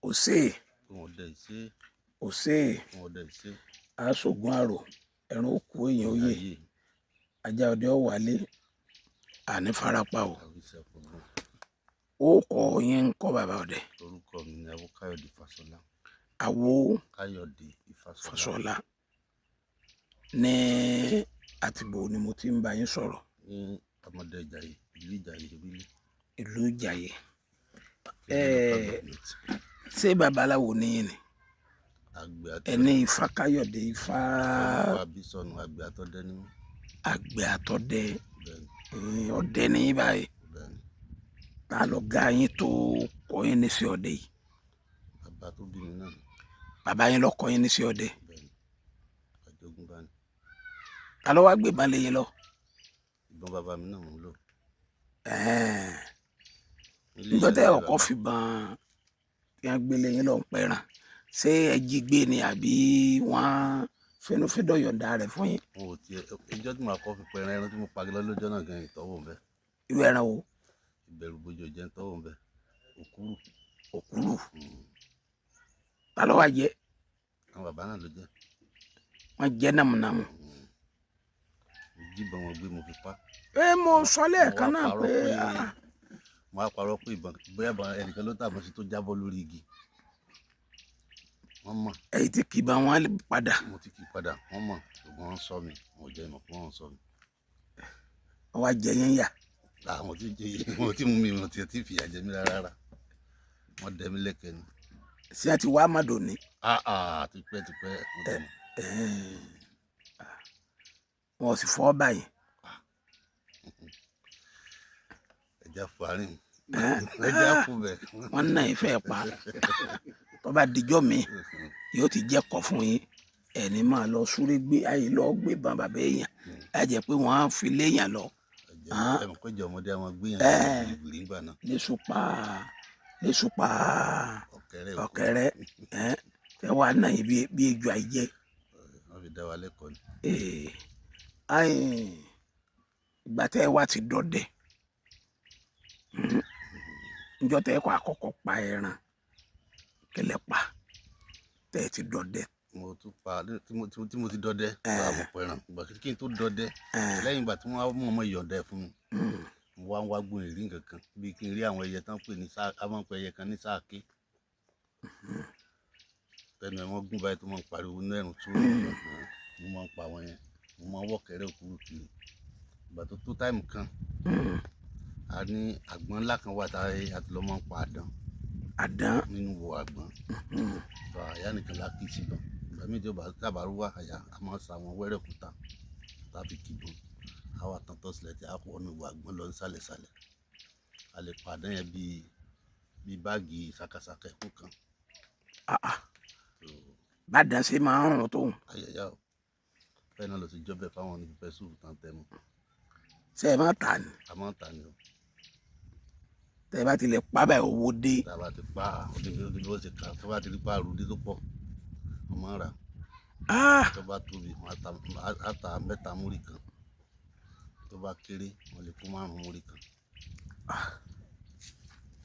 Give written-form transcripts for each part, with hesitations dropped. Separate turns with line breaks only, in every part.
Òsè.
Òun ọdẹ ìṣe.
Òsè.
Òun ọdẹ ìṣe.
Aṣògùn àrò ẹran òkú èèyàn òye.
Ayé.
Ajá ọdẹ ọ̀wálé àní farapa o.
Àwíṣẹ fọgbọn.
Ó kọ yín ń kọ́ bàbá ọdẹ.
Orúkọ mi ni Awókáyọ̀dé Fáṣọlá.
Àwo.
Káyọ̀dé Ìfàṣọlá.
Fáṣọlá ní àtìbò ni mo ti ń bá yín sọ̀rọ̀.
Ní ọmọdé Ìjàyè, ìlú Ìjàyè orílẹ̀.
Ìlú Ìjàyè.
Kéré local government.
Ṣé babaláwo ni yín ni?
Àgbẹ̀ àti
Ẹni Ifá Káyọ̀dé Ifá.
Orúkọ àbísọnù, àgbẹ̀ àtọdẹ ni mí.
Àgbẹ̀ àtọdẹ.
Bẹ́ẹ̀ ni.
Ọdẹ ní yín báyìí.
Bẹ́ẹ̀ ni.
Ta lọ̀gá yín tó kọ́ yín ní sí ọdẹ yìí?
Bàbá tó bí mi náà ni.
Bàbá yín ló kọ́ yín ní sí ọdẹ?
Bẹ́ẹ̀ ni, àjogúnbá ni.
Ta ló wá gbébọn lé yín lọ?
Ìbọn bàbá mi náà mò ń lò. Ilé
Níjọ́ tẹ́
ìyá
ọkọ
bàbá.
fi bọn tí wọ́n gbélé yín lọ ń pẹran, ṣé ẹ jí gbé ni àbí wọ́n fẹnufẹdọ yọ̀ǹda rẹ̀ fún yín?
Wọn ò tiẹ̀ ìjọ́ tí mo kọ́ fi pẹran, ẹran tí mo pa lọ lọ́jọ́ náà gan, ìtọ́wò ń bẹ.
Irú ẹran wo?
Ìbẹ̀rù bojo jẹ́ ìtọ́wò ń bẹ, òkúrù.
Òkúrù. Ta ló wá jẹ?
Àwọn bàbá náà ló jẹ́.
Wọ́n jẹ nàmúnàmú?
Mo jíbọn wọn gbé, mo fi pa.
Ẹ mo sọ lẹ́ẹ̀kan
Mo wá
náà
parọ́
pé
mo wá parọ́ pé ìbọn, bóyá ìbọn ẹnìkan ló tàbọn sí tó jábọ́ lórí igi. Wọ́n mọ̀.
Èyí tí kì í bá wọn padà.
Mo ti kì í padà, wọ́n mọ̀, ṣùgbọ́n wọ́n sọ mi, wọn ò jẹ́ ìmọ̀ pé wọ́n sọ mi.
Wọ́n wá jẹ yín yà?
Àwọn tí jẹ wọn tí mú mi, wọn tiẹ̀ tí fìyà jẹ mí rárá rárá. Wọ́n dẹ mí lẹ́kẹ̀ẹ́ ni.
Ṣé ẹ ti wá mọ̀dọ̀ ni?
Ah ah, tipẹ́ tipẹ́ mo ti mọ̀.
Wọn ò sì fọ́ báyìí?
Ẹja fún àárín, ẹja fún bẹ̀.
Wọ́n náà ìfẹ́ pa tó bá dijọ́ mi yóò ti jẹ́ kọ́ fún yín, ẹni máa lọ súré gbé ayé lọ gbé bọn bàbá èèyàn á jẹ́ pé wọ́n á fi léèyàn lọ.
Ẹ mọ̀ pé ìjọ ọmọdé àwọn gbéyàn gbìrìgbìrì ńgbà náà.
Lẹ́sùpá lẹ́sùpá.
Ọ̀kẹ́rẹ́ òkú.
Ọ̀kẹ́rẹ́ ẹ tẹ wàá náà yìí bí ejò àìjẹ.
Wọ́n fi dá wa lẹ́kọ̀ọ́ ni.
Ìgbà tẹ́ ẹ wá ti dọdẹ, njọ́ tẹ́ ẹ kọ́ àkọ́kọ́ pa ẹran kẹlẹ́ pa tẹ́ ẹ ti dọdẹ?
Mo tún pa tí mo ti dọdẹ gba mo pẹran ìgbà kí n tó dọdẹ, lẹ́yìn ìgbà tí wọ́n á mú ọmọ ìyọ̀ǹda ẹ̀ fún mi, mo wá ń wá gbọ́n ìrí nǹkan kan bíi kí n rí àwọn ẹyẹ tán pè ní sáà, a máa ń pe ẹyẹ kan ní sáàké, tẹnu ẹ̀ wọ́n gún báyìí tó máa ń pariwo inú ẹ̀rùn tó. Mo máa ń pa àwọn yẹn, mo máa ń wọ̀kẹ́rẹ́ òkúrú kiri. Ìgbà tó tó táìmù kan, a ní àgbọn ńlá kan wà tá a ti lọ máa ń pa àdán.
Àdán.
Nínú wo àgbọn bá àyà nìkan la kì í sí gan. Ìgbà míì tí ó bá tábàárù wá àyà, a máa ń sa àwọn wẹ́rẹ́ òkúta tàbí kìbọn, a wà tán tọ́sílẹ̀ tí a kó wọnú ìwà àgbọn lọ nísàlẹ̀sàlẹ̀. A lè pa àdán yẹn bíi báàgì ṣakaṣaka ẹ̀kú kan.
Ah, ah.
So,
Bàdàn ṣe máa ń rùn tóun?
Ayẹyẹ o, bẹ́ẹ̀ náà ló ti jọ́ bẹ́ẹ̀ fáwọn ní pẹpẹ súùpù tán tẹ́ mu.
Ṣe ẹ máa tà ní?
A máa ń tà ní o.
Tẹ́ ẹ bá ti lè pa báyìí, owó dé.
Tá a bá ti pa òdìbí òdìbí ó ti kà, tó bá ti rí pa àrùdí tó pọ̀, wọ́n máa ń rà. Tó bá tóbi, wọ́n á ta mẹ́ta múrí kan. Tó bá kéré, wọ́n lè kó márùn-ún múrí kan.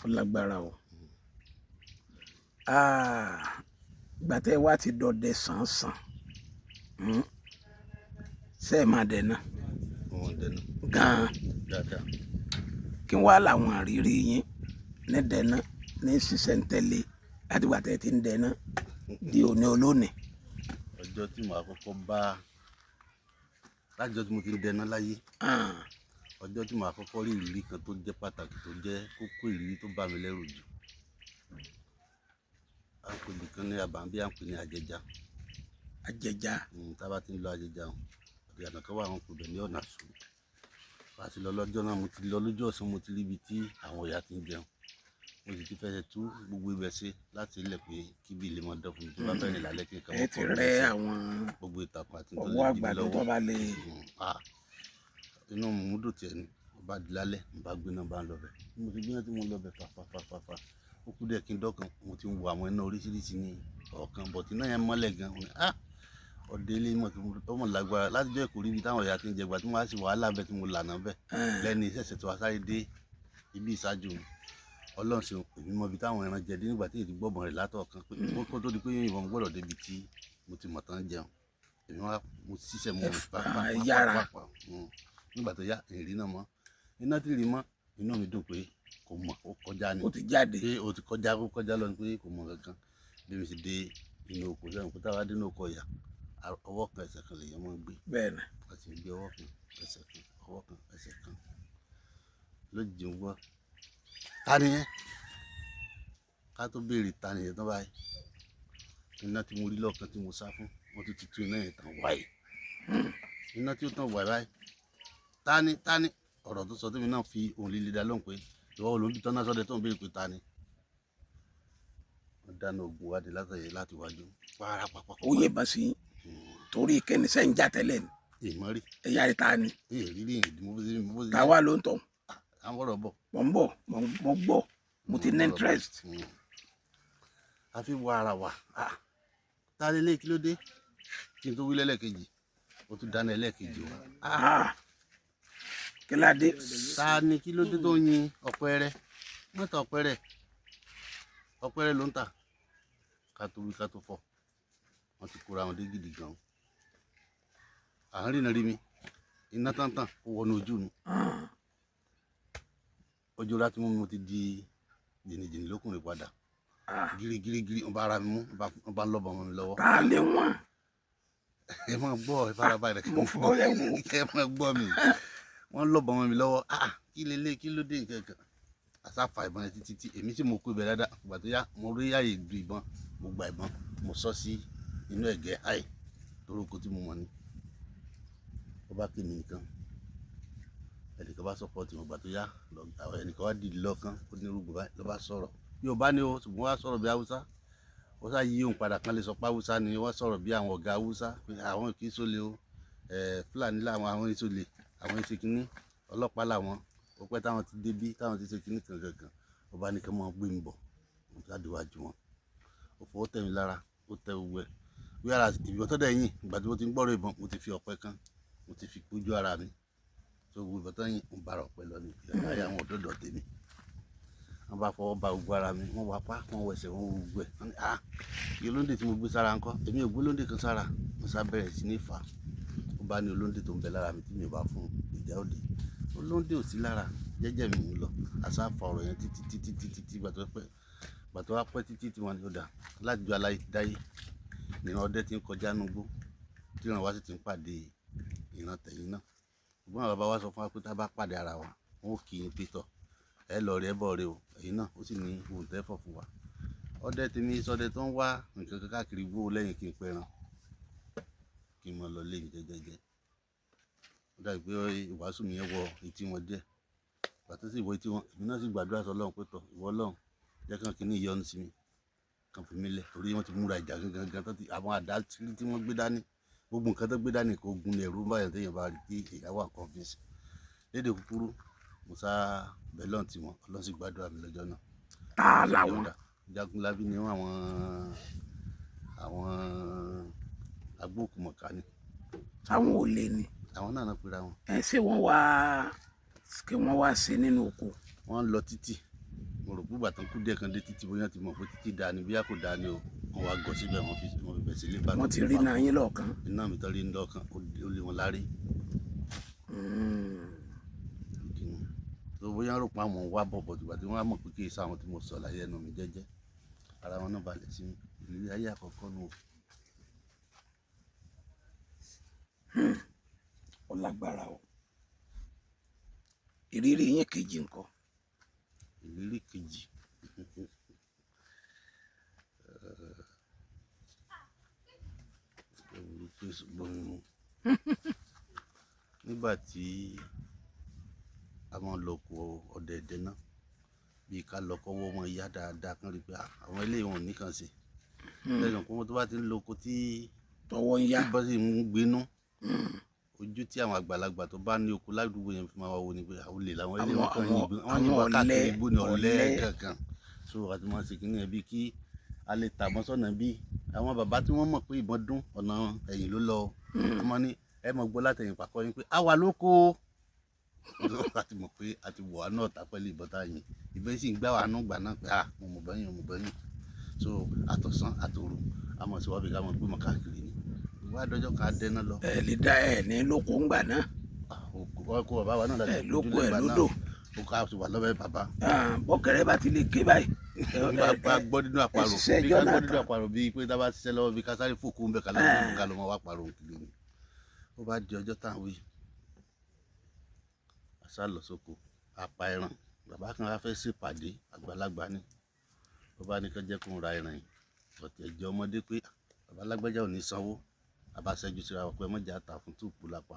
Ó lágbára o. Ìgbà tẹ́ ẹ wá ti dọdẹ sàn-sàn, ṣe ẹ máa dẹ náà?
Wọ́n ń dẹnu.
Gan-an?
Dáadáa.
Kí wàá làwọn àrírí yín ní dẹná ní sísẹ̀ntẹ̀lé láti ìgbà tẹ́ ẹ ti ń dẹná di òní olónìí?
Ọjọ́ tí mo àkọ́kọ́ bá, lájọ́ tí mo ti ń dẹná láyé, ọjọ́ tí mo àkọ́kọ́ rí ìrírí kan tó jẹ́ pàtàkì, tó jẹ́ kókó ìrírí tó bà mí lẹ́rù jù, à ń pè ibìkan ní àbámbí, à ń pè ní Àjẹjà.
Àjẹjà.
Tá a bá ti ń lọ Àjẹjà o, ìyànà kan wà, wọn pè bẹ̀ ní ọ̀nà àṣù. Bá a ti lọ lọ́jọ́ náà, mo ti lọ lójú ọ̀sán, mo ti rí ibi tí àwọn ìyá ti ń jẹun, mo sì ti fẹsẹ̀ tú gbogbo ibẹ̀ ṣe láti ilẹ̀ pé kíbi lè máa dán fún mi tó bá fẹ́ rìn lálẹ́, kí n kàn
Ẹ
mọ́
ti
kọ́ mi
rẹ́
lẹ́sẹ̀.
àwọn
Gbogbo ìtàkùn àti tó
ọwọ́
lè dí mi
àgbàdo tó
lọ́wọ́.
bá lè.
Inú múdò tiẹ̀ ni mo bá di lálẹ́, mo bá gbéná, bá ń lọ bẹ̀. Bí mo ti gbéná tí mo lọ bẹ̀ fàfàfàfà, ó kú díẹ̀ kí n dọ́kan, mo ti ń wo àwọn iná oríṣiríṣi ní ọ̀kan bọ̀tí iná yẹn mọ́lẹ̀ gan. Mo ní, ah, ọdẹ ilé mọ̀ tí mo mọ̀ lágbára láti jọ́ ìkórè ibi táwọn ìyá ti ń jẹ. Ìgbà tí mo wá sí wàhálà bẹ́ẹ̀ tí mo lànà bẹ́ẹ̀ lẹ́ni ìṣẹ̀ṣẹ̀ tí wàá sáré dé ibi ìṣáájú mi. Ọlọ́run ṣeun, èmi mọ ibi táwọn ẹran jẹ dé nígbà tí èyí ti gbọ́bọ̀n rẹ̀ látọ̀kan pé kó tó di pé ìbọn gbọ́dọ̀ débi tí mo ti mọ̀ tán jẹun. Èmi wá mo ṣiṣẹ́ mo rìn pápá
yára.
pápá. Nígbà tó yá ìrì náà mọ́, iná tí ì rí mọ́, inú mi dùn pé kò mọ̀, ó kọjá ni.
Ó ti jáde.
Pé ó ti kọjá, ó kọjá lọ ni pé kò mọ̀ kankan. Bí mi ṣe dé inú oko sẹ́yìn pé táwa dé inú oko ọ̀yà, ọwọ́ kan ẹsẹ̀ kan lèèyàn máa ń gbé.
Bẹ́ẹ̀ ni.
A sì ń gbé ọwọ́ kan ẹsẹ̀ kan, ọwọ́ kan ẹsẹ̀ kan. Lójijì ń gbọ́, ta ni yẹn? Ká tó béèrè ta ni yẹn tán báyìí, iná tí mo rí lọ́ọ̀kan tí mo sá fún, wọ́n tún ti tú iná yẹn tàn wáyé. Iná tí ó tàn wáyé báyìí, ta ni, ta ni? Ọ̀rọ̀ tó sọ tèmi náà fi ohùn líle dá lóhùn pé ìwọ wo ló ń bí tán náà sọ́dẹ tó ń béèrè pé ta ni? Wọ́n dáná ogun wádìí látàyè láti wájú. Pàràpàpàpà.
Ó yẹ bá sí torí kẹ́ni sẹ́yìn já tẹ́lẹ̀ ni.
Èèmọ̀ rí.
Ẹ̀yà rẹ̀ ta ni?
Èèrí rí ìdí mo bó ṣe mo bó ṣe.
Ta wá ló ń tọ̀?
À ń wọ̀rọ̀ bọ̀.
Mò ń bọ̀, mo gbọ́, mo ti ní interest.
A fi wọ ara wa. Ta lé lé kí ló dé? Kí n tó wí lẹ́lẹ́kejì, ó tún dáná ẹlẹ́ẹ̀kejì wa.
Kí la dé?
Ta ni kí ló dé tó ń yin ọ̀pẹ rẹ? Mọ́tò ọ̀pẹ rẹ. Ọ̀pẹ rẹ ló ń tà. Ká tó wí ká tó fọ̀. Wọ́n ti kóra wọn dé gidi gan. À ń rìnà rí mi. Iná tántàn ó wọnú ojú mi. Ojú láti mú mi, mo ti di jìnnìjìnnì lókùnrin padà. Gírí gírí gírí, wọ́n bá ara mi mú, wọ́n bá ń lọ́bọ̀ mọ́ mi lọ́wọ́.
Ta lé wọn?
Ẹ máa gbọ́, ẹ farabalẹ̀.
Mo fọ́ ẹ wò.
Ẹ máa gbọ́ mi. Wọ́n lọ́bọ̀ mọ́ mi lọ́wọ́. Kí lélẹ̀, kí ló dé nǹkan kan? Àsáfà ìbọn yẹn títí tí èmi sì mo kó ibẹ̀ dáadáa. Ìgbà tó yá, mo rí àyè ju ìbọn, mo gba ìbọn, mo sọ sí inú ẹ̀gẹ́ àì toróko tí mo mọ̀ ni. Ó bá kí mi nìkan. Ẹnìkan bá sọpọ́ọ̀tì mi, ìgbà tó yá, ẹnìkan wá dìde lọ́kàn, ó ní irúgbìn báyìí, ló bá sọ̀rọ̀. Yorùbá ni o, ṣùgbọ́n wá sọ̀rọ̀ bí Haúsá. Ó sá yí òun padà kan lè sọ pé Haúsá ni, wọ́n sọ̀rọ̀ bí àwọn ọ̀gá Haúsá pé àwọn kì í sólè o. Fúlàní làwọn, àwọn ìsólè, àwọn ìṣe kínní, ọlọ́pàá làwọn. Ó pẹ́ táwọn ti débí, táwọn ti ṣe kínní kankan kan. Ó bá ní kí wọ́n gbé mi bọ̀, mo sá déwájú wọn. Ó fọwọ́ tẹ̀ mí lára, ó tẹ gbogbo ẹ̀. Whereas ìbọn tó dẹ̀ yìn, ìgbà tí mo ti ń gbọ́rọ̀ ìbọn, mo ti fi ọ̀pẹ kan, mo ti fi pójú ara mi. So gbogbo ìbọn tó yìn, mo bára ọ̀pẹ lọ ní ìyá àwọn òdòdó tèmi. Wọ́n bá fọwọ́ ba gbogbo ara mi, wọ́n wá pa, wọ́n wẹsẹ̀, wọ́n wo gbogbo ẹ̀. Wọ́n ní, kí olóńdè tí mo gbé sára ńkọ́? Èmi ò gbé olóńdè kan sára. Mo sá bẹ̀rẹ̀ sí ní fà. Ó bá ní olóńdè tó ń bẹ lára mi tí mi ò bá fún ìjà òde. Olóńdè ò sí lára, jẹ́jẹ́ mi ń lọ. A sá fa ọ̀rọ̀ yẹn títí, títí, títí, títí, ìgbà tó pẹ́, ìgbà tó wá pẹ́ títí tí wọ́n ní ó dà. Láti ju aláyé ti dáyé, ìran ọdẹ tí ń kọjá nínú igbó, tí ìran wa sì ti ń pàdé ìran tẹ̀yìn náà. Ṣùgbọ́n àwọn bàbá wa sọ fún wa pé tí a bá pàdé ara wa, wọn ó kí yín pé tọ̀. Ẹ lọ rí ẹ bọ̀ rí o. Ẹ̀yin náà ó sì ní ohun tẹ́ fọ̀ fún wa. Ọdẹ tèmi sọdẹ tó ń wá nǹkan kan káàkiri igbó lẹ́yìn kí n pẹran, kí n mọ lọ lé mi jẹ́jẹ́jẹ́. Ó dàbí pé ìwàásù mi yẹn wọ etí wọn díẹ̀. Ìgbà tó sì wọ etí wọn, èmi náà sì gbàdúrà sọ Ọlọ́run pé tọ̀, ìwọ Ọlọ́run, jẹ́ kí wọ́n kí ní ìyọnu sí mi, kàn fi mí lẹ̀. Torí wọ́n ti múra ìjà gangan gan, tán ti àwọn àdá tí wọ́n gbé dání, gbogbo nǹkan tó gbé dání kò gun ẹ̀rù ń bá èèyàn téèyàn bá rí tí ìyá wà convince. Lédè kúkúrú, mo sá bẹ̀ lọ́hùn tí wọn, Ọlọ́run sì gbàdúrà mi lọ́jọ́ náà.
Ta làwọn?
Jagunlabi ni wọ́n, àwọn agbókùmọ̀ká ni.
Táwọn ò lè ní.
Àwọn náà náà pera wọn.
Ẹ ṣé wọ́n wá kí wọ́n wá sí nínú oko.
Wọ́n ń lọ títì. Mo rò pé ìgbà tán kú díẹ̀ kan dé títì, bóyá ti mọ̀ pé títì dáa ni, bóyá kò dáa ni o. Wọ́n wá gọ síbẹ̀, wọ́n fi bẹ̀ sílé bá
Wọ́n ti rí iná yín lọ́ọ̀kan.
Iná mi tán rí lọ́ọ̀kan, ó lé wọn lárí. So bóyá rò pé àwọn wá bọ̀ bọ̀ ìgbà tí wọ́n á mọ̀ pé kì í ṣe àwọn tí mo sọ láyé ẹnu mi jẹ́jẹ́. Ara wọn náà balẹ̀ sí mi. Ìrírí ayé àkọ́kọ́ nù o.
Ó lágbára o. Ìrírí yín kejì ńkọ́?
Ìrírí kejì. Nígbà tí a máa ń lọ oko ọdẹ ẹdẹ náà, bí ká lọ kọ́wọ́ wọn yá dáadáa kán rí pé àwọn eléyìí wọn ò ní kàn sí. Lẹ́yìn pé wọ́n tó bá ti ń lọ oko tí
tọwọ́ ń yá,
tí bá sì ń gbénú, ojú tí àwọn àgbàlagbà tó bá ní oko ládùúgbò yẹn fi máa wá wo ni pé àwọn olè làwọn eléyìí wọn kàn yìnbọn, wọ́n yìnbọn káàkiri igbó ni ọ̀lẹ kankan. So àti máa ṣe kínní yẹn bí kí a lè tàbọn sọ́nà bí àwọn bàbá tí wọ́n mọ̀ pé ìbọn dún ọ̀nà ẹ̀yìn ló lọ. Wọ́n máa ní ẹ mọ̀ gbọ́ látẹ̀yìn pàkọ́ yín pé a wà lóko. A ti mọ̀ pé a ti wọ̀ wá náà ta pẹ̀lú ìbọn tá a yìn. Ìbọn sì ń gbá wa nú gbà náà pé ah, mo mọ̀ bẹ́yìn, mo mọ̀ bẹ́yìn. So àtọ̀sán àtòru a mọ̀ sí wá bí ká mọ̀ gbé mọ̀ káàkiri ni. Ìwà àdọ́jọ́ kan dẹ́ná lọ.
Ẹ lè dá ẹ ní lóko ńgbà náà.
Ọkọ bàbá wa náà láti
Ẹ lóko
ojúlé
ẹ
ìgbà náà.
lódò.
Ó ká ti wà lọ́wọ́ bàbá.
Ah, bọ́kẹ̀rẹ́ bá ti lè ké báyìí.
Bá gbọ́ nínú àparò
ṣiṣẹ́
bí
ẹjọ́
ká
náà
gbọ́ nínú
tán.
àparò bíi pé tá a bá ṣiṣẹ́ lọ́wọ́ bí ká sáré fòkó ń bẹ ká lọ́ mọ́ wá parò kiri ni. Ó bá di ọjọ́ táwọn wí, àṣà lọ sóko, apá ẹran. Bàbá kan wá fẹ́ ṣèpàdé àgbàlagbà ni. Ó bá ní ká jẹ́ kó ń ra ẹran yìí. Ọ̀tẹ̀ ẹ̀jẹ̀ ọmọdé pé bàbá alágbájá ò ní sanwó. Bàbá ṣẹ́jú síra wa pé mọ̀jà ta fún túùpù lápá.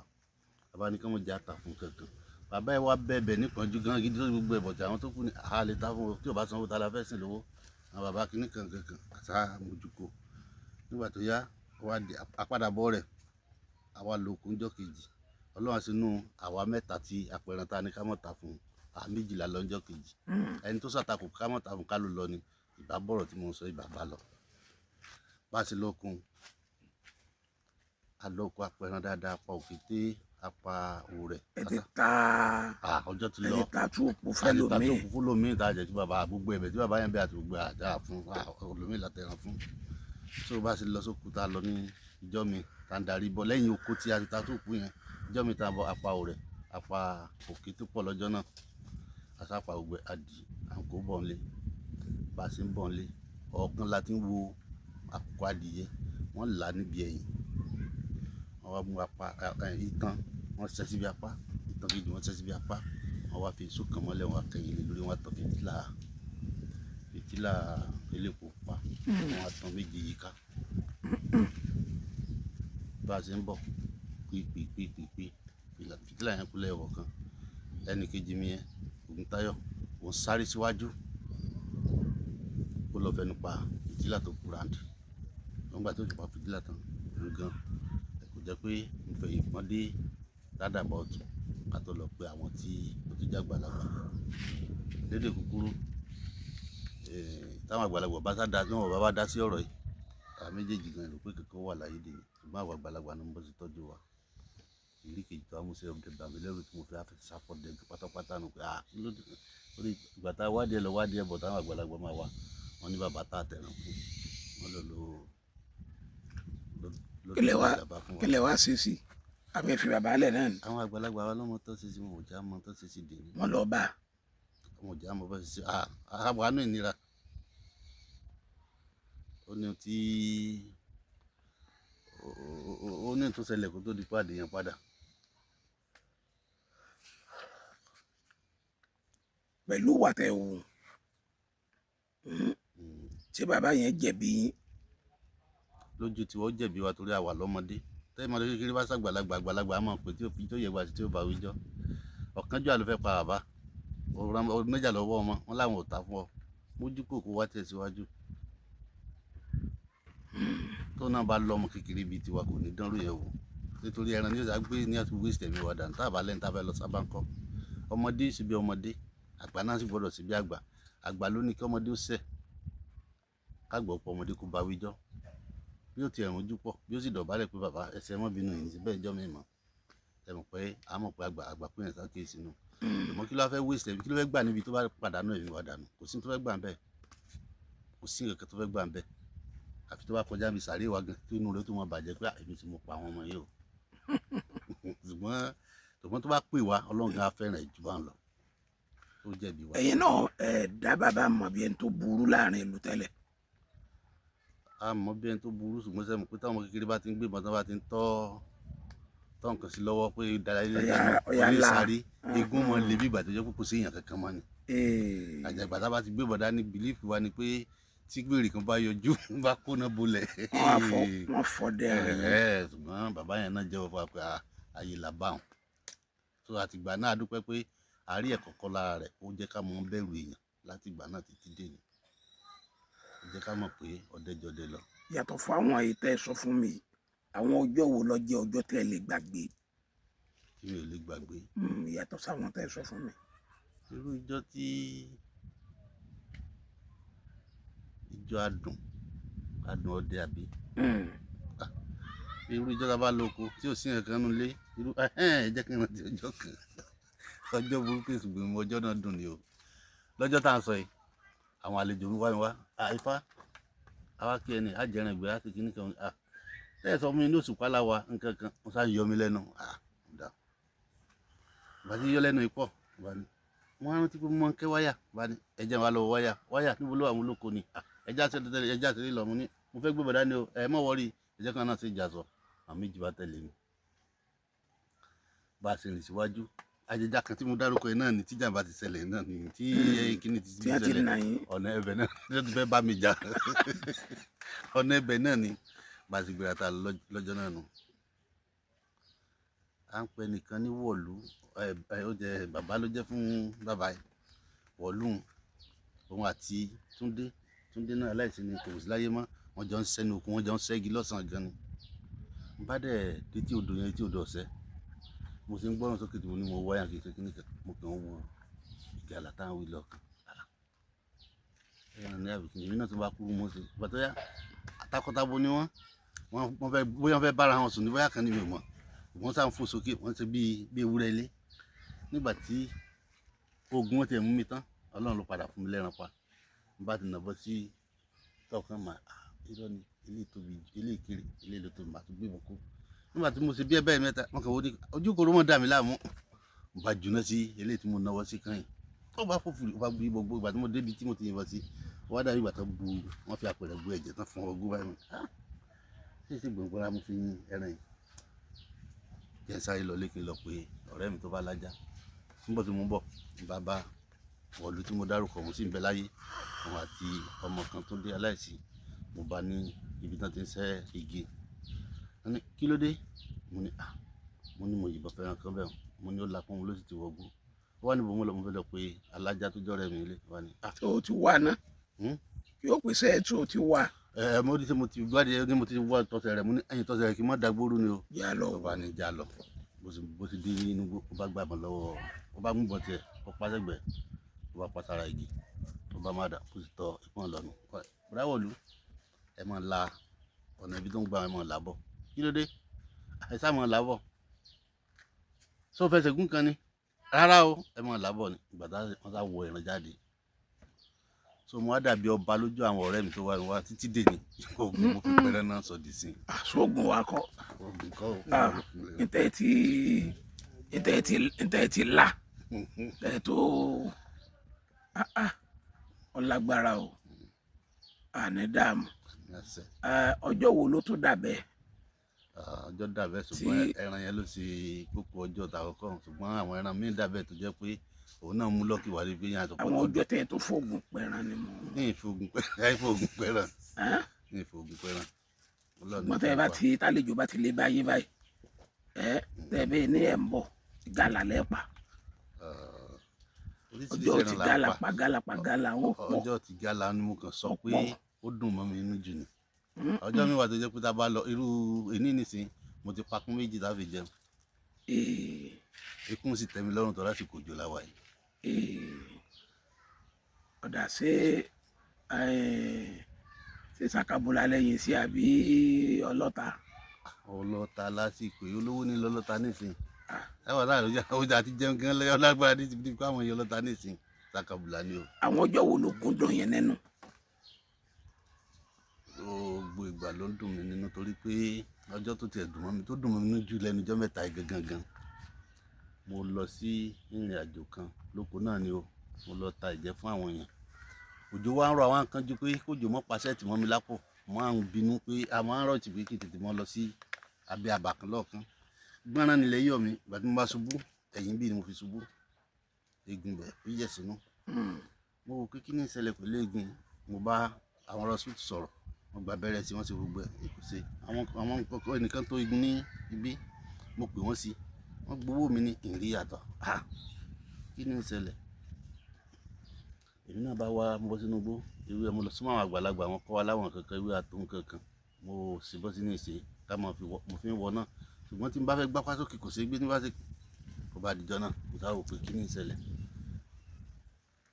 Bàbá ní ká mọ̀jà ta fún kankan. Bàbá ẹ wá bẹ̀bẹ̀ nípọ̀njú gan gidi lórí gbogbo ẹ̀bọ̀ tí àwọn tó kù ní àá lè ta fún o tí ò bá sanwó ta la fẹ́ sìn lówó. Àwọn bàbá kìíní kan kankan àṣà mójúkó. Nígbà tó yá, ó wá di apádàbọ̀ rẹ̀. Àwa lọ oko ńjọ́ kejì. Ọlọ́run sínú àwa mẹ́ta tí apẹran ta ní ká mọ̀ ta fún un. Àwa méjìlá lọ ńjọ́ kejì. Ẹni tó ṣàtakò ká mọ̀ ta fún ká ló lọ ni. Ìbá bọ̀rọ̀ tí mò ń sọ ìbá bá lọ. Bá a ṣe lọ kun, a lọ oko apẹran dáadáa, apá òkété, apá òrẹ̀.
Ẹ ti ta.
Ọjọ́ ti
Ẹ
lọ.
ti ta túùpù
A ti ta
fẹ́lòmíì.
tó kú fún tá a jẹ tí bàbá gbogbo ẹ̀bẹ̀ tí bàbá yẹn bẹ àti gbogbo àdá fún olómi látẹran fún. So bá a ṣe lọ sóko tá a lọ ní ìjọ́ mi tá a ń darí bọ̀ lẹ́yìn oko tí a ti ta tó kú yẹn. Ìjọ́ mi tá a bọ̀ apá òrẹ̀, apá òkété pọ̀ lọ́jọ́ náà. A sá pa gbogbo ẹ̀, a dì, à ń kó bọ̀ nílé. Bá a ṣe ń bọ̀ nílé, ọ̀kan la ti ń wo àkùkọ adìyẹ. Wọ́n là á níbi ẹ̀yìn. Wọ́n wá mú apá, itan, wọ́n ṣẹ́ síbi apá. Itan kejì wọ́n ṣẹ́ síbi apá. Wọ́n wá fi èso kan mọ́lẹ̀, wọ́n wá kẹ̀yìn lé lórí, wọ́n wá tan fìtílà, fìtílà elépo pa. Wọ́n wá tan méje yíká. Bá a ṣe ń bọ̀, pí pí pí pí pí, fìtílà yẹn kú lẹ́yọ̀ kan. Ẹni kejì mi yẹn, Ògúntáyọ̀, òun sáré síwájú. Ó lọ fẹnu pa fìtílà tó kú round. Nígbà tó ti pa fìtílà tán, òun gan. Kò jẹ́ pé mo fẹ̀yìn pọ́n dé roundabout ká tó lọ pe àwọn tí ó tún jẹ́ àgbàlagbà. Lédè kúkúrú, táwọn àgbàlagbà bá sá dá, tí wọ́n bá bá dá sí ọ̀rọ̀ yìí, àwa méjèèjì gan rò pé kankan wà láyé dè ní. Ṣùgbọ́n àwọn àgbàlagbà ni wọ́n bá ti tọ́jú wa. Ìrírí kejì tó wá mú sí ọdẹ bà mí lẹ́rù tí mo fi á fi sáfọ̀dẹ pátápátá nù pé ah, kí ló dé? Ó ní ìgbà tá a wádìí ẹ lọ wádìí ẹ bọ̀ táwọn àgbàlagbà máa wá. Wọ́n ní bàbá tá a tẹ̀ràn kú. Wọ́n lọ lọ lọ lọ
Kílẹ̀ wá
bàbá fún wa.
kílẹ̀ wá ṣe sí? Àbí ẹ fi bàbá lẹ̀ náà ni.
Àwọn àgbàlagbà wa lọ́mọ tó ṣe sí wọn ò já mọ tó ṣe sí dè ní.
Wọ́n lọ bá a.
Wọn ò já mọ bá ṣe sí. Ah, ah, wà nù ìnira. Ó ní tí ó ní tó ṣẹlẹ̀ kó tó di pàdé yẹn padà.
Pẹ̀lú ìwà tẹ́ wù. Ṣé bàbá yẹn jẹ̀bi yín?
Lójú tiwa ó jẹ̀bi wa torí a wà lọ́mọdé. Tẹ́lẹ̀ mọ́tò kékeré bá ṣàgbàlagbà, àgbàlagbà á mọ̀ pé tí ó fi tó yẹ wá sí tí ó bá wíjọ́. Ọ̀kánjúwà ló fẹ́ pa bàbá. Ọ̀rọ̀ méjà lọ́wọ́ ọmọ, wọ́n láwọn ò ta fún ọ. Mójú kò kó wá tẹ̀síwájú. Tó náà bá lọ́mọ kékeré bíi tiwa kò ní dánrú yẹn wò. Nítorí ẹran ní ọ̀sán gbé ní àti waste ẹ̀mí wa dànù. Tá a bá lẹ́ni tá a fẹ́ lọ sábà ń kọ́. Ọmọdé sì bí ọmọdé, àgbà náà sì gbọ́dọ̀ sí bí àgbà. Àgbà ló ní kí ọmọdé ó ṣẹ̀. Kágbà ó pọ̀ ọmọdé kó bá wíjọ́. Bí ó ti ẹ̀rùn ojú pọ̀, bí ó sì dọ̀bálẹ̀ pé bàbá ẹsẹ̀ mọ́ bínú yìí síbẹ̀ ìjọ́ mi mọ̀. Ẹ mọ̀ pé a mọ̀ pé àgbà àgbà pé yẹn sá kéésì nù. Ṣùgbọ́n kí ló fẹ́ waste ẹ̀mí? Kí ló fẹ́ gbà níbi tó bá pàdánù ẹ̀mí wa dànù? Kò sí tó fẹ́ gbà ń bẹ̀. Kò sí nǹkan tó fẹ́ gbà ń bẹ̀. Àfi tó bá kọjá bí sàárè wa gan, tí inú rẹ̀ tó máa bàjẹ́ pé èmi tí mo pa àwọn ọmọ yìí o. Ṣùgbọ́n tó bá pè wá, Ọlọ́run gan á fẹ́ràn ẹ̀ jù bá ń lọ. Ó jẹ̀bi wa.
Ẹ̀yin náà ẹ dá bàbá mọ̀ bí ẹni tó burú láàrin ìlú tẹ́lẹ̀.
A mọ̀ bí ẹni tó burú ṣùgbọ́n sẹ́mu pé táwọn kékeré bá ti ń gbé ìbọn tán bá ti ń tọ́ tọ́ nǹkan sí lọ́wọ́ pé dára ilé
Ọ̀yà
ìdáná
ọ̀yà
wọ́n lè
ńlá.
sáré eégún mọ́ lè bí ìgbà tó jẹ́ pé kò sí èèyàn kankan mọ́ ni. Àjàgbá tá a bá ti gbé ìbọn dání bìlífù wa ni pé tí gbèrè kan bá yọjú bá kóná bolẹ̀.
Wọ́n á fọ wọ́n fọ dẹ́rẹ̀.
Ṣùgbọ́n bàbá yẹn náà jẹ́wọ́ fún wa pé ayé là bá wọn. So àtìgbà náà a dúpẹ́ pé a rí ẹ̀kọ́ kọ́ lára rẹ̀, ó jẹ́ ká mọ bẹ̀rù èèyàn láti ìgbà náà títí dé ní. Ó jẹ́ ká mọ̀ pé ọdẹ jọdẹ lọ.
Yàtọ̀ fún àwọn èyí tẹ́ ẹ sọ fún mi, àwọn ọjọ́ wo ló jẹ́ ọjọ́ tẹ́ ẹ lè gbàgbé?
Tí mi ò lè gbàgbé.
Yàtọ̀ sáwọn tẹ́ ẹ sọ fún mi.
Irú ijọ́ tí ijọ́ adùn, adùn ọdẹ àbí? Irú ijọ́ tá a bá lọ oko tí ò sí nǹkan nínú ilé, irú ẹ jẹ́ kí n rántí ọjọ́ kan. Ọjọ́ burúkú èsù gbé mi, ọjọ́ náà dùn ni o. Lọ́jọ́ tá à ń sọ yìí, àwọn àlejò mi wá mi wá. Ifá àwa kí ẹni àjẹrìn ìgbé láti kíní kan. Tẹ́ ẹ sọ fún mi ní oṣù pálá wa nǹkan kan, wọ́n sá yọ mí lẹ́nu. Ọ̀dà ìgbà tí yọ lẹ́nu ipò bá ní wọ́n á rántí pé mo máa ń kẹ́ wáyà bá ní ẹ̀jẹ̀ wa lọ wáyà wáyà níbo ló wà, àwọn olóko ni. Ẹja ṣe tẹ́lẹ̀, ẹja ṣe lọ, mo ní mo fẹ́ gbé bọ̀dá ni o, ẹ mọ̀ wọ́rí ẹ̀jẹ̀ kan náà ṣe ìjà sọ. Àwọn méjì bá tẹ̀lé mi, bá a ṣe rìn síwájú, àjẹjà kan tí mo dárúkọ yìí náà ni tíjàmbá ti ṣẹlẹ̀ náà ni tí kíní ti
Tí wọ́n ti
ṣẹlẹ̀
nà yín.
Ọ̀nà ẹbẹ̀ náà ló ti fẹ́ bá mi jà, ọ̀nà ẹbẹ̀ náà ni bá a ti gbéra ta lọ́jọ́ náà nù. À ń pẹ nìkan ní Wọ̀lú, ẹ ó jẹ bàbá ló jẹ́ fún bàbá yìí Wọ̀lú, òun àti Túndé. Túndé náà aláìsí ni, kò sí láyé mọ́. Wọ́n jọ ń sẹ́nu okun, wọ́n jọ ń ṣẹ́gi lọ́sàn-án gan ni. N bá dẹ̀ dé tí odò yẹn, tí odò ọ̀sẹ́, mo sì ń gbọ́ràn sókè tí mo ní mo wáyà kékeré kíní kan, mo kàn ń wo ìjàlá táwọn wí lọ́kàn ẹran ní àbíkí èmi náà tó bá kúrú mọ́ sí i. Ìgbà tó yá, àtakọ́tabo ni wọ́n, wọ́n fẹ́ bóyá wọ́n fẹ́ bára wọn sùn ní bóyá kan ní mi ò mọ̀. Wọ́n sá ń fò sókè, wọ́n ṣe bíi ewúrẹ́ ilé. Nígbà tí ogun wọn ti mú mi tán, Ọlọ́run ló padà fún mi lẹ́ran pa. N bá ti nà bọ́ sí tọkàn mà, irọ́ ni ilé tóbi, ilé ìkiri, ilé ló tóbi, màá tún gbé wọn kú. Nígbà tí mo ṣe bí ẹ bẹ́ẹ̀ mẹ́ta, wọn kàn wọ́n ní ojú kòró mọ́ dà mí láàmú. Mo bá juná sí ilé tí mo náwó sí kàn yìí, tó bá fò fùrù, ó bá gbé gbogbo. Ìgbà tí mo débi tí mo ti yìnbọn sí, wọ́n dàbí ìgbà tó bu, wọ́n fi àpẹẹrẹ bu ẹ̀jẹ̀ tán fún ọgbọ́n báyìí. Ṣé ṣe gbòǹgbò la mo fi yin ẹran yìí? Jẹ́ sáré lọ lé kí n lọ pé ọ̀rẹ́ mi tó bá lájà nígbà tí mo ń bọ̀, n bá bá Wọ̀lú tí mo dárúkọ, òun sì ń bẹ láyé, òun àti ọmọ kan tó dé aláìsí. Mo bá ní ibi tí wọ́n ti ń ṣẹ́ igi. Wọ́n ní kí ló dé? Mo ní mo ní mo yìnbọn fẹ́ràn kan bẹ́ẹ̀, mo ní ó lakún, mo ló sì ti wọgbó. Ó wà níbo mo lọ, mo fẹ́ lọ pé alájà tó jọ́rẹ́ mi lé wà ní.
Tó o ti wà ná yóò pèsè ẹ̀ tó o ti wà.
Ẹ mo ní sẹ mo ti gbádìí ní mo ti wá tọ́sẹ̀ rẹ̀, mo ní ẹ̀yìn tọ́sẹ̀ rẹ̀ kí n má dàgbóru ni o.
Yà lọ.
Ó bá ní já lọ, bó sì dé inú igbó, ó bá gbà bọ̀ lọ́wọ́, ó bá mú bọ̀ tiẹ̀, ó pa sẹ́gbẹ̀ẹ́, ó bá pa sára igi, ó bá má dà, ó sì tọ ìpọ́n lọ́nu. Bùráwọ̀lú, ẹ máa la ọ̀nà ibi tó ń gba, ẹ máa là bọ̀. Kí ló dé? Ẹ sá máa là bọ̀. Sọ fẹsẹ̀ gún kan ni? Rárá o, ẹ máa là bọ̀ ni. Ìgbà tá wọ́n sá wọ ìran jáde, so mo wá dàbí ọba lójú àwọn ọ̀rẹ́ mi tó wá wá títí dè ní oògùn mo fi pẹrẹ náà sọ dì sí.
Sóògùn wa kọ.
Oògùn kọ́ o.
Ntẹ ti ntẹ ti ntẹ ti la ntẹ tó ọlágbára o, àní dààmú. Ọjọ́ wo ló tún dàbẹ́?
Ọjọ́ dàbẹ́, ṣùgbọ́n ẹran yẹn ló ṣe kókó ọjọ́ tàkọ́kọ́, ṣùgbọ́n àwọn ẹran míì dàbẹ́ tó jẹ́ pé òun náà mú lọ́kì wá pé yẹn àtọ̀pọ̀.
Àwọn ọjọ́ tẹ̀ tó fògùn pẹran ni mo.
Ní ìfògùn pẹran, ìfògùn pẹran, ní ìfògùn pẹran.
Ṣùgbọ́n tẹ́ ẹ bá ti tálejò bá ti lè báyé báyìí, ẹ tẹ́ ẹ bẹ́ẹ̀ ní ẹ̀ ń bọ̀ gàlà lẹ́pa. Ọjọ́ ti gàlà pa gàlà pa gàlà ó pọ̀.
Ọjọ́ ti gàlà ni mo kàn sọ pé ó dùn mọ́ mi inú jù ni. Ọjọ́ mi wà tó jẹ́ pé tá a bá lọ irú èní nìsín, mo ti pakún méjì tá a fi jẹun. Ikún sì tẹ́ mi lọ́rùn tó lásìkò òjò la wà yìí.
Ọ̀dà ṣé ṣé sàkàbùlà lẹ́yìn sí àbí ọlọ́ta?
Ọlọ́ta lásìkò yìí, olówó ní lọ́lọ́ta nísìn. Ẹ wà láàrin ọjà, ọjà àti jẹun gan lẹ́yìn ọlágbára ní ti fi kó àwọn èèyàn ọlọ́ta nísìn, sàkàbùlà ni o.
Àwọn ọjọ́ wo ló kún dùn yẹn nínú?
Gbogbo ìgbà ló ń dùn mí nínú, torí pé ọjọ́ tó tiẹ̀ dùn mọ́ mi, tó dùn mọ́ mi nínú jù lẹ́nu ọjọ́ mẹ́ta yìí gangan gan. Mo lọ sí ìrìn àjò kan lóko náà ni o, mo lọ ta ìjẹ fún àwọn èèyàn. Òjò wa ń rọ, àwọn kan ju pé kójò mọ́ pasẹ́ẹ̀tì mọ́ mi lápò. Mo á ń bínú pé àwọn á ń rọ̀tì pé kí n tètè mọ́ lọ sí abẹ́ àbà kan lọ́ọ̀kan. Gbọ́nrán nílẹ̀ yọ̀ mí, ìgbà tí mo bá ṣubú, ẹ̀yìn bí ni mo fi ṣubú. Eegun bẹ̀ ó yẹ̀ sínú. Mo wò pé kí ni ìṣẹ̀lẹ̀ pẹ̀lú eegun, mo bá àwọn hospital sọ̀rọ̀, wọ́n gba abẹ́rẹ́ sí, wọ́n ṣe gbogbo ẹ̀, kò ṣe. Àwọn kọ̀ọ̀kan ẹnìkan tó eegun ní ibi, mo pè wọ́n sí, wọ́n gbowó mi ní ìrì yàtọ̀. Kí ni ìṣẹ̀lẹ̀? Èmi náà bá wá, mo bọ́ sínú igbó, ewé mo lọ súnmọ́ àwọn àgbàlagbà, wọn kọ́ wa láwọn kankan, ewé àtòun kankan. Mo sì bọ́ sínú ìṣe ká máa fi wọ, mo fi ń wọ náà. Ṣùgbọ́n tí n bá fẹ́ gbápá sókè kò ṣe é gbé ní bá ṣe. Kò bá dijọ́ náà, mo sá wò pé kí ni ìṣẹ̀lẹ̀?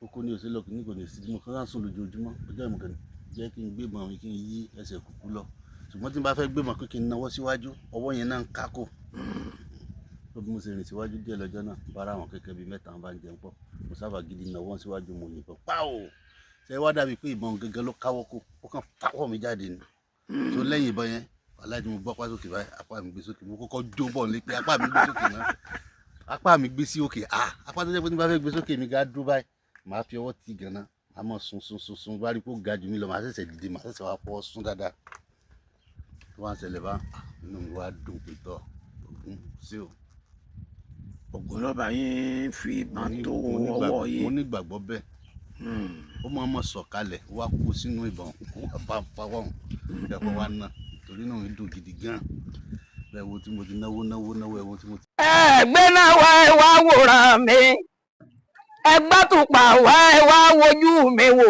Oko ni ò sí lọ, kí ni kò ní sí. Mo kàn sùn lójoojúmọ́, ọjọ́ ìmọ̀ kan jẹ́ kí n gbé ìbọn mi kí n yí ẹsẹ̀ kúkú lọ. Ṣùgbọ́n tí n bá fẹ́ gbé ìbọn pé kí n nawọ́ síwájú, ọwọ́ yẹn náà ń kákò. Tó bí mo ṣe rìn síwájú díẹ̀ lọ́jọ́ náà, bára àwọn kẹ̀kẹ́ bíi mẹ́ta bá ń jẹun pọ̀, mo sábà gidi náwó síwájú, mo yìnbọn páò. Ṣé wá dàbí pé ìbọn gẹ́gẹ́ ló káwọ́ kó, ó kàn fáwọ́ mi jáde ni. Tó lẹ́yìn ìbọn yẹn, wàhálà tí mo gbọ́ apá sókè báyìí, apá mi gbé sókè, mo kọ́kọ́ jó bọ̀ ní pé apá mi gbé sókè náà, apá mi gbé sí òkè. Ah, apá tó jẹ́ pé tí mo bá fẹ́ gbé sókè mi ga dúró báyìí, màá fi ọwọ́ ti gànà, màá mọ̀ sún sún sún sún, bá rí pé ó ga jù mí lọ, màá ṣẹ̀ṣẹ̀ dìde, màá ṣẹ̀ṣẹ̀ wá fọwọ́ sún dáadáa. Tó wá ń ṣẹlẹ̀ bá, inú mi wá dùn pé tọ́ Ògún sí o.
Ògún lọ́ba yín fi ìbọn tó ọwọ́
Mo
yín.
nígbàgbọ́ bẹ́ẹ̀. Ó máa mọ̀ sọ̀kalẹ̀, ó wá kó sínú ìbọn, ó wá bá ń fawọ́ hàn, ìjọba wa ná, torí náà mi dùn gidi gan. Bẹ́ẹ̀ wo tí mo ti náwó náwó náwó, ẹ̀ wo tí mo ti.
Ẹgbẹ́ náà wá, ẹ wá wòran mi, ẹgbẹ́ tùpà wá, ẹ wá wojú mi wò,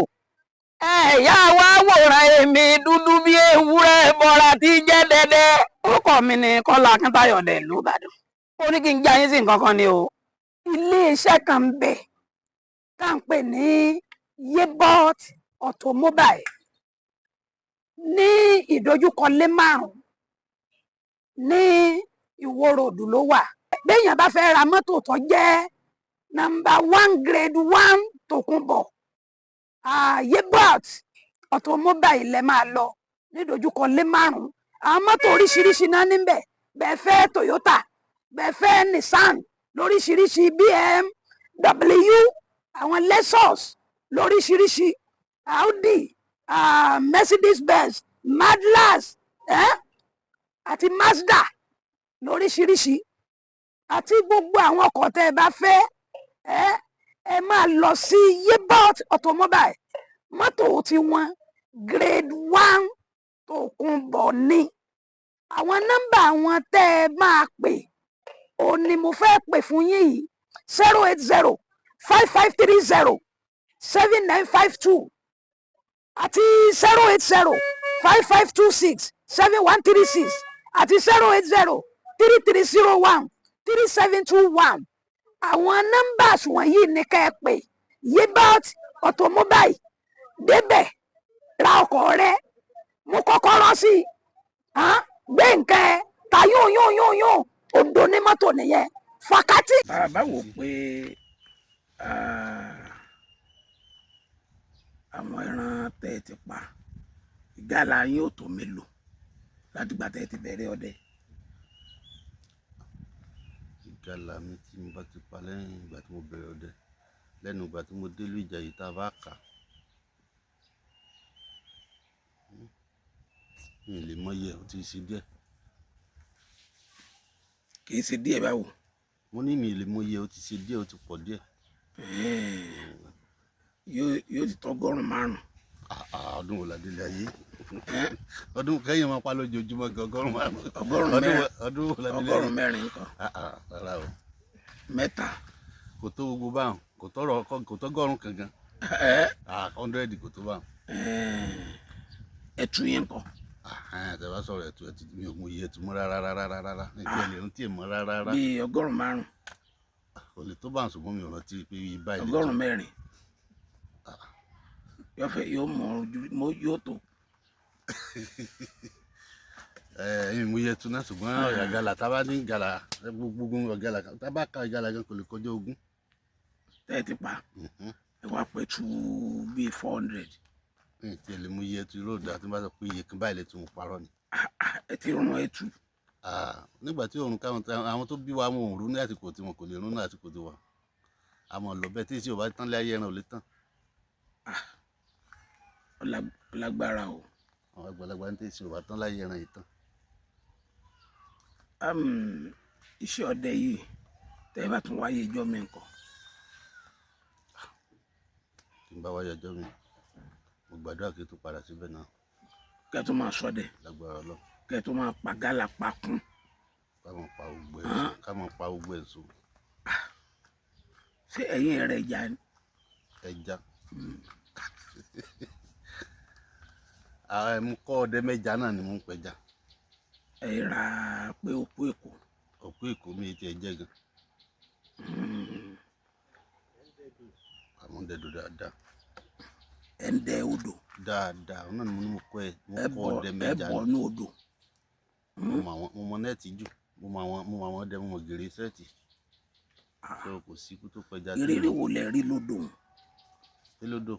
ẹ̀yà wá wòran èmi dúdú bí ewúrẹ́ bọ́ra tí jẹ́ dẹ́dẹ́. Orúkọ mi ni Kọ́lá Akíntayọ̀ dẹ̀ ìlú Ìbàdàn. Ó ní kí n já yín sí nǹkan kan ni o. Iléeṣẹ́ kan ń bẹ tá à ń pè ní Yebot Automobile ní ìdojúkọ lé márùn ní Ìwó Road ló wà. Béèyàn bá fẹ́ ra mọ́tò tó jẹ́ number one, grade one, tòkunbọ̀, Yebot Automobile lẹ máa lọ nídojúkọ lé márùn. Àwọn mọ́tò oríṣiríṣi náà níbẹ̀. Bẹ́ẹ̀ fẹ́ Toyota, bẹ́ẹ̀ fẹ́ Nissan lóríṣiríṣi, BMW, àwọn Lexus lóríṣiríṣi, Audi, Mercedes Benz, Mazda, àti Mazda lóríṣiríṣi, àti gbogbo àwọn ọkọ̀ tẹ́ ẹ bá fẹ́, ẹ máa lọ sí Yebot Automobile. Mọ́tò tí wọ́n grade one tòkunbọ̀ ni. Àwọn nọ́mbà wọn tẹ́ ẹ máa pè, òun ni mo fẹ́ pè fún yín yìí: 08055307952 àti 08055267136 àti 08033013721. Àwọn numbers wọ̀nyí ni ká ẹ pè. Yebot Automobile, débẹ̀ ra ọkọ̀ rẹ, mú kọ́kọ́rọ́ sí i, gbé nǹkan ẹ ta yóò yóò yóò yóò, òǹdó ní mọ́tò nìyẹn fàkátì.
Bàbá wò pé àwọn ẹran tẹ́ ẹ ti pa, ìgalà yín ò tó mélòó látìgbà tẹ́ ẹ ti bẹ̀rẹ̀ ọdẹ?
Ìgalà mi tí mo bá ti pa lẹ́yìn ìgbà tí mo bẹ̀rẹ̀ ọdẹ, lẹ́nu ìgbà tí mo délùú Ìjàyè tá a bá kà á, mi ò lè mọyì ẹ̀, ó ti ṣe díẹ̀.
Kì í ṣe díẹ̀ báwo?
Mo ní mi ò lè mọyì ẹ̀, ó ti ṣe díẹ̀, ó ti pọ̀ díẹ̀.
Yóò ti tọ́gọ́rùn 5.
Ọdún wo la délé ayé? Ọdún kẹ́yìn máa pa lójoojúmọ́ gan, 500.
Ọgọ́rùn
Ọdún
mẹ́rin.
Ọdún wo la délé ayé?
100 nǹkan.
Rárá o.
Mẹ́ta.
Kò tó gbogbo báwọn, kò tọrọ kò tọgọ́rùn kankan.
Ẹ
100 kò tó báwọn.
Ẹtù yẹn nǹkan?
Tẹ bá sọ̀rọ̀ ẹ̀tù, ẹ̀tù mi ò mọ iye ẹ̀tù mọ́ rárá rárá rárá, ní tí ẹ lè rántí ẹ̀ mọ́ rárá rárá.
Bíi 500.
Kò lè tó báwọn, ṣùgbọ́n mi ò rántí pé iye báyìí lè tó.
400 yóò fẹ́ yóò mọ ojú mo yóò tó.
Ẹ ẹ̀yin mo yẹ ẹ̀tù náà, ṣùgbọ́n ọ̀yà gala tá a bá ní gala gbogbo gala tá a bá ka gala gan kò lè kọjá 20.
Tẹ́ ẹ ti pa, ẹ wá pẹ́ tú bíi 400.
Ní tí ẹ lè mú iye ẹ̀tù yóò dáa, tí n bá sọ pé iye kan báyìí lè tún parọ́ ni.
Ẹ ti rún ẹtù?
Nígbà tí òrùn káwọn àwọn tó bí wa wọn ò rún ní àsìkò tí wọn kò lè rún ní àsìkò tí wọn àmọ́ lọ bẹ́ẹ̀ tí ìṣe ò bá tán lé ayé, ẹran ò lè tán.
Ọlágbára o.
Àwọn àgbàlagbà ní tí ìṣe ò bá tán láyé, ẹran yìí tán.
Iṣẹ́ ọdẹ yìí, tẹ́ ẹ bá tún wáyé ijọ́ mi nǹkan?
Tí n bá wáyé ọjọ́ mi, mo gbàdúrà kí n tó padà síbẹ̀ náà.
Kẹ́ ẹ tó máa ṣọdẹ?
Lágbára Ọlọ́run.
Kẹ́ ẹ tó máa pa gálà pa kún?
Ká máa pa gbogbo ẹ̀ sùn, ká máa pa gbogbo ẹ̀ sùn.
Ṣé ẹ̀yin rẹ̀ jà ni?
Ẹja, mo kọ́ ọdẹ mẹ́ja náà ni mo ń pẹja.
Ẹ ra pé òkú èkó?
Òkú èkó mi ti ẹ jẹ́ gan. Àmọ́ ń dẹdò dáadáa.
Ẹ ń dẹ odò?
Dáadáa, òun náà ni mo ní mo kọ́ ẹ mo
Ẹ
kọ́
bọ̀
ọdẹ
ẹ
mẹ́ja
bọ̀
ni.
ní odò?
Mo mọ àwọn, mo mọ nẹ́ẹ̀tì jù, mo Mo mọ àwọn ọdẹ, mo mọ gèrè sẹ́ẹ̀tì. So kò sí ikú tó pẹja tí
Ìrírí wo lẹ rí lódò?
Tí lódò.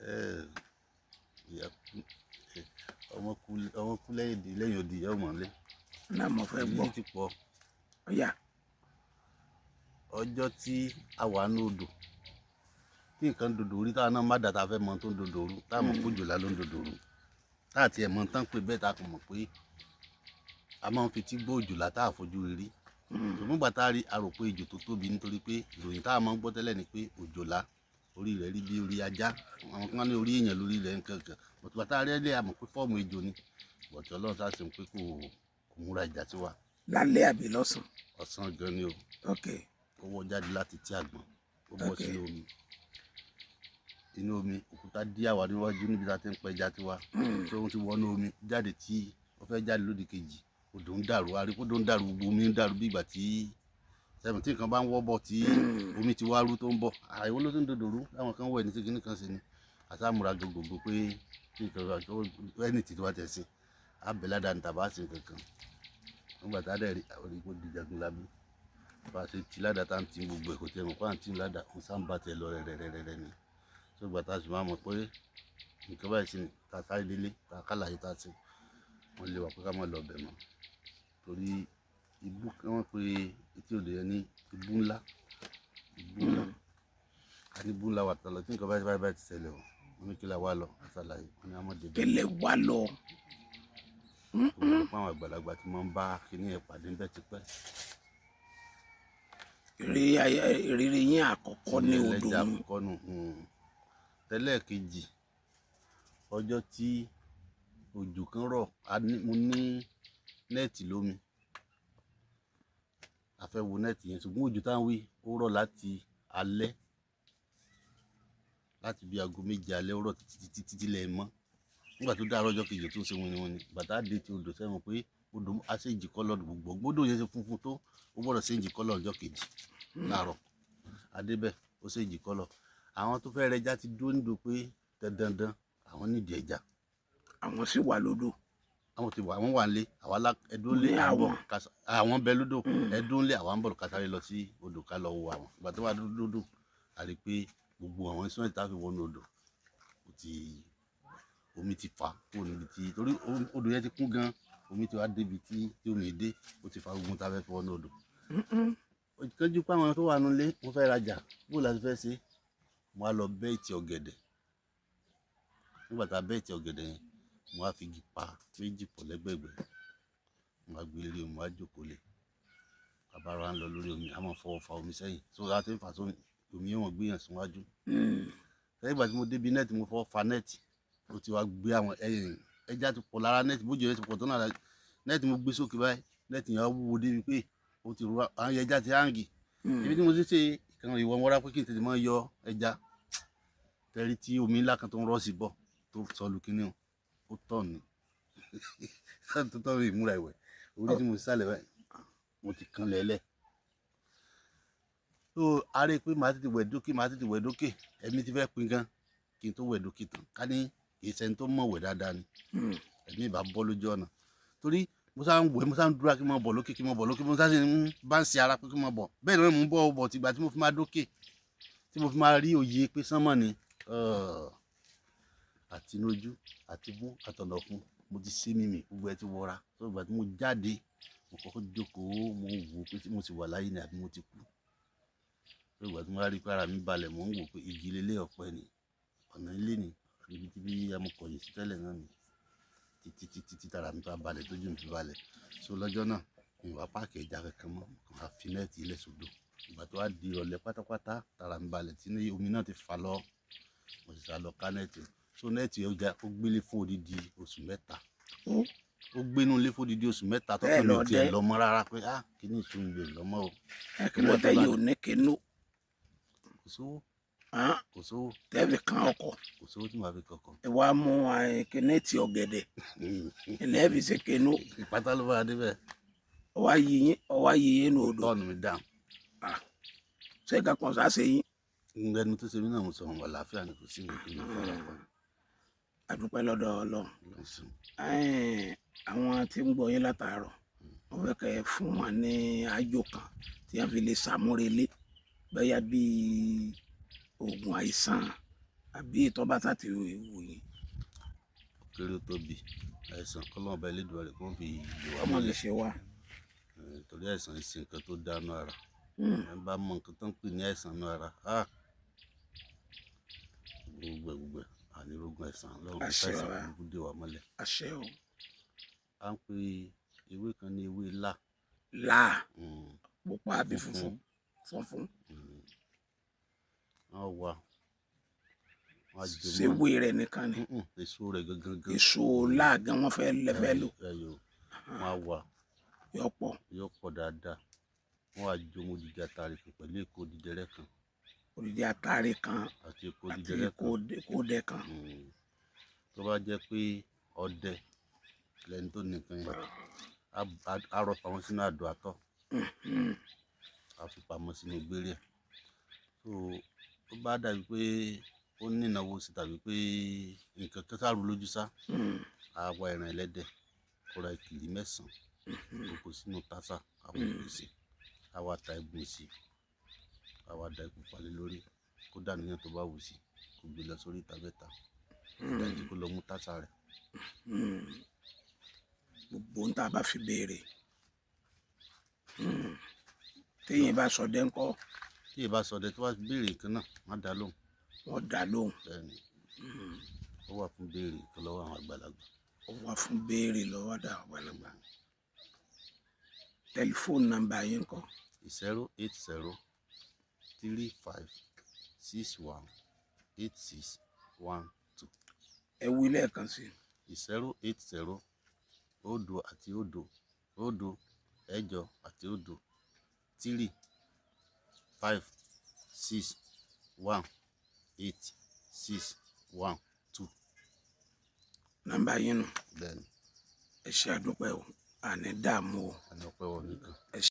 Eh, ìyá kú, ọmọ kú, ọmọ kú lẹ́yìn lẹ́yìn odi, ìyá ò mọ̀ nílé.
Náà mo fẹ́ gbọ́.
Ìrírí ti pọ̀.
Ọ̀yà.
Ọjọ́ tí a wà ní odò, tí nǹkan dòdò rí, táwa náà má dà tá a fẹ́ mọ tó ń dòdò rú, tá a mọ̀ pé òjòlá ló ń dòdò rú, tá a tiẹ̀ mọ tán pé bẹ́ẹ̀, tá a kàn mọ̀ pé a máa ń fetí gbọ́ òjòlá tá a fojú rí rí. Ṣùgbọ́n gbà tá a rí, a rò pé ejò tó tóbi, nítorí pé ìròyìn tá a máa ń gbọ́ tẹ́lẹ̀ ni pé òjòlá orí rẹ̀ rí bí orí ajá, àwọn kan ní orí èèyàn lórí rẹ̀ nǹkan kan. Bọ̀tù bàtà rí ẹ̀, a mọ̀ pé fọ́ọ̀mù ejò ni. Bọ̀tù Ọlọ́run sá sí pé kò múra ìjà sí wa.
Lálẹ́ àbí lọ́sàn?
Ọ̀sán gan ni o.
Ok.
Ó wọ́ jáde láti tí àgbọ̀n, ó bọ́ sínú omi, inú omi òkúta dí àwa níwájú níbi tá a ti ń pẹja tiwa. Tó ń ti wọnú omi jáde tí ó fẹ́ jáde lódì kejì, odò ń dàrú, arípò odò ń dàrú, gbogbo omi ń dàrú bí ìgbà tí sẹ́mi tí nǹkan bá ń wọ́ bọ̀, tí omi ti wá rú tó ń bọ̀. Àìwọ́ ló ti ń dòdò rú láwọn kan wẹ̀ ní tí kinní kan ṣe ni àtàmúra gbogbogbò pé tí nǹkan bá tó ẹni tí wàá tẹ̀ sí abẹ́ládà ní tàbá sí nǹkan kan. Nígbà tá a dẹ̀ rí àwọn ìgbò di jagunlabi, bá a ṣe ti ládàá tá à ń ti gbogbo ẹ̀, kò tiẹ̀ mọ̀ pé à ń ti ládàá, òun sá ń bá tiẹ̀ lọ rẹ̀rẹ̀rẹ̀rẹ̀ ni. Tó gbà tá a sì máa mọ̀ pé nǹkan báyìí sí ni, tá a sáré délé, tá a kálàyé, tá a ṣe, wọ́n lé wa pé ká má lọ bẹ̀ mọ́, torí ibú wọ́n pe etí odò yẹn ní ibú ńlá, ibú ńlá. A ní ibú ńlá wà tán lọ tí nǹkan báyìí báyìí báyìí ti ṣẹlẹ̀ o. Wọ́n ní kí la wá lọ, a ṣàlàyé, wọ́n ní a má débẹ̀.
Kí lẹ wá lọ?
Wọ́n pa àwọn àgbàlagbà tí wọ́n ń bá kíní ẹ̀ pàdé ńbẹ̀ tipẹ́.
Ìrírí yín àkọ́kọ́ ní odò
ẹlẹ́ja
nù.
Àkọ́kọ́ nù. Tẹ́lẹ̀ kejì, ọjọ́ tí òjò kan rọ̀, mo ní nẹ́ẹ̀tì lómi, a fẹ́ wo nẹ́ẹ̀tì yẹn, ṣùgbọ́n òjò táwọn wí ó rọ̀ láti alẹ́, láti bí aago 7 alẹ́, ó rọ̀ títí títí títí lẹ̀ mọ́. Nígbà tó dáa ọjọ́ kejì tó ń ṣe winiwini, bàtà dé ti odò, sẹ́wọ̀n pé odò á ṣèjì kọ́lọ̀, gbogbo gbódò yẹn ṣe funfun tó, ó gbọ́dọ̀ ṣèjì kọ́lọ̀ ọjọ́ kejì láàárọ̀. Adébẹ̀, ó ṣèjì kọ́lọ̀. Àwọn tó fẹ́ rẹja ti dúró nídò pé dandandan àwọn nídìí ẹja.
Àwọn sì wà lódò.
Àwọn ti wà, àwọn wà nílé, àwa lá ẹdún lé
Ní
à ń bọ̀
àwọn.
Àwọn bẹ lódò, ẹdún lé, àwa ń bọ̀, kásáré lọ sí odò ká lọ wo àwọn. Ìgbà tó wà lódò, a rí i pé gbogbo àwọn instrument tá a fi wọnú odò, ó ti omi ti fà kúrò níbi tí, torí odò yẹn ti kún gan, omi ti wá débi tí omi dé, ó ti fa gbogbo tá a fẹ́ fi wọnú odò. Ìkánjú pé àwọn tó wà nílé wọ́n fẹ́ rajà, bó la ti fẹ́ ṣe, mo á lọ bẹ́ ìtì ọ̀gẹ̀dẹ̀. Nígbà tá a bẹ́ ìtì ọ̀gẹ̀dẹ̀ yẹn, mo á fi igi pa méjì pọ̀ lẹ́gbẹ̀gbẹ̀, mo á gbé lórí omi, mo á jókòó lé bàbá wa ń lọ lórí omi, a máa fọwọ́ fa omi sẹ́yìn tó a ti ń fà sómi, omi yẹn wọ́n gbéyàn síwájú. Lẹ́yìn ìgbà tí mo débi nẹ́ẹ̀tì, mo fọwọ́ fa nẹ́ẹ̀tì, ó ti wá gbé àwọn ẹyìn ẹja ti pọ̀ lára nẹ́ẹ̀tì, bójú ẹ̀ ti pọ̀ tó náà nẹ́ẹ̀tì mo gbé sókè báyìí, nẹ́ẹ̀tì yẹn wá wúwo débi pé ó ti rú àwọn ẹja ti háǹgì. Ibi tí mo ti ṣe ìkan ìwọ wọra pé kí n tètè máa yọ ẹja tẹ́rí tí omi ńlá kan tó ń rọ́ sí bọ̀ tó sọlù kínní o, ó tọ̀ ní tó tọ̀ ní ìmúra ìwẹ̀ orí tí mo sálẹ̀ báyìí, mo ti kan lẹ́lẹ̀ tó aré pé màá tètè wẹ̀ dókè, màá tètè wẹ̀ dókè. Ẹ̀mí ti fẹ́ pin gan kí n tó wẹ̀ dókè tán, ká ní kì í ṣẹni tó mọ̀ wẹ̀ dáadáa ni, ẹ̀mí ìbá bọ́ lójú ọ̀nà, torí mo sá ń wẹ̀, mo sá ń dúró kí n máa bọ̀ lókè, kí n máa bọ̀ lókè, mo sá sì ń bá ń ṣe ara pé kí n máa bọ̀. Bẹ́ẹ̀ ni mo ń bọ̀ bọ̀ tìgbà tí mo fi máa dókè, tí mo fi máa rí òye pé sánmọ̀ ni àti inú ojú àti mú àtọ̀nà fún mo ti sé mímì, gbogbo ẹ ti wọra. Tó ìgbà tí mo jáde, mo kọ́kọ́ jókòó, mo wò pé tí mo sì wà láyé ni àbí mo ti kú. Tó ìgbà tí mo wá rí pé ara mi balẹ̀, mo ń wò pé igi lélẹ̀, ọ̀pẹ ni, ọ̀nà ilé ni, ibi tí bí amọ̀kọ̀yìn sí tẹ́lẹ̀ náà ni, títí títí tí tara mi bá balẹ̀, tójú mi fi balẹ̀. So lọ́jọ́ náà mi wá páàkì ẹja kankan mọ́, mo kàn wá fi nẹ́ẹ̀tì ilẹ̀ sódò. Ìgbà tó wá di ìrọ̀lẹ́ pátápátá, tara mi balẹ̀ tí ní omi náà ti fà lọ, mo sì sá lọ ká nẹ́ẹ̀tì. So nẹ́ẹ̀tì ọjà ó gbélé fún odidi oṣù 3. Ó gbénú ilé fún odidi oṣù 3
Bẹ́ẹ̀
tọ́kàn mi ò
lọ
tiẹ̀
dẹ́.
lọ mọ́ rárá pé ah, kí ni ìsún mi ò lọ mọ́ o.
Ẹ kí ló tẹ yìí ò ní kinú?
Kò sówó. Kò sówó.
Tẹ́ẹ̀fì kan ọkọ̀.
Kò sówó tí màá fi kọ̀kọ̀.
Ẹ wá mú kíní ti ọ̀gẹ̀dẹ̀ ilẹ̀ fi ṣe kinú.
Ìpátá ló bá a débẹ̀.
Ọwá yí yín, ọwá yí yín nù odò.
Tọ́ọ̀nù mi dáhùn.
Ṣé kankan sá ṣe yín?
Ẹnu tó ṣe mí náà, mo sọ wọn àlàáfíà ni, kò sí nǹkan tó ń fara pa.
Àdúpẹ́ lọ́dọ̀ Ọlọ́run.
Ọlọ́run ṣeun.
Àwọn tí ń gbọ́ yín látàárọ̀, wọ́n fẹ́ kẹ́ ẹ fún wọn ní àjò kan tí wọ́n fi lè ṣàmúrelé, bóyá bíi oògùn àìsàn àbí ìtọ́bátà tí wù yín.
Ó kéré ó tóbi, àìsàn kọ́lọ́run ọba Elédùmarè kó fi dè wá
Ọmọ lè
mọ́lẹ̀.
ṣe wá.
Torí àìsàn ṣe nǹkan tó dáa nú ara. Ẹ bá mọ nǹkan tó ń pè ní àìsàn nú ara, ah! Gbogbo ẹ̀ gbogbo ẹ̀, àní rógun àìsàn. Ọlọ́run kò
Àṣẹ
fàìsàn
bàbá.
burúkú dè wá mọ́lẹ̀.
Àṣẹ o.
À ń pe ewé kan ní ewé ilá.
Láà pupa àbí
Funfun.
funfun? Funfun.
Wọ́n wá, wọ́n á jó mọ́.
Ṣéwé rẹ̀ nìkan ni?
Èso rẹ̀ gangan gan.
Èso láà gan wọ́n fẹ́ lẹ́fẹ́ lò.
Ẹyọ, wọ́n á wá.
Yọ pọ̀.
Yóò pọ̀ dáadáa. Wọ́n á jó mọ́ odidi atare kan pẹ̀lú èpo odidẹrẹ́ kan.
Odidi atare kan
àti èpo
àti
odidẹrẹ́ kan.
Kódẹ kan.
Tó bá jẹ́ pé ọdẹ lẹni tó ní nǹkan yẹn, á rọ pamọ́ sínú àdó atọ́, á fi pamọ́ sínú gbére ẹ̀. So tó bá dàbí pé ó ní ìnáwó sí tàbí pé nǹkan kan sáà rú lójú sá, á wá ẹran ẹlẹ́dẹ̀, kó ra ìkìlì 9, kó kó sínú tásà, á wọ pèsè, á wá ta ẹ̀gún sí i, á wá da epo palẹ̀ lórí, kó dà níyàn tó bá wù sí, kó gbé lọ sórí ìta mẹ́ta, ìdájí kó lọ mú tásà rẹ̀.
Gbogbo ohun tá a bá fi béèrè. Téèyàn bá sọ dẹ́ńkọ́?
Tí ì bá sọdẹ, tó bá béèrè nǹkan náà, má dá lóhùn.
Wọ́n dá lóhùn.
Bẹ́ẹ̀ ni, ó wà fún béèrè nǹkan lọ́wọ́ àwọn àgbàlagbà.
Ó wà fún béèrè lọ́wọ́ dà àgbàlagbà. Tẹlifóònù nọ́mbà yín kọ́?
08035618612.
Ẹ wí lẹ́ẹ̀kan sí i.
080, 0 àti 0, 0, 8 àti 0, 3, 5, 6, 1, 8, 6, 1, 2.
Nọ́mbà yín nù.
Bẹ́ẹ̀ ni.
Ẹ ṣe àdúpẹ́ o, àní dààmú o.
Àní ọpẹ́ wọ nìkan.
Ẹ ṣé.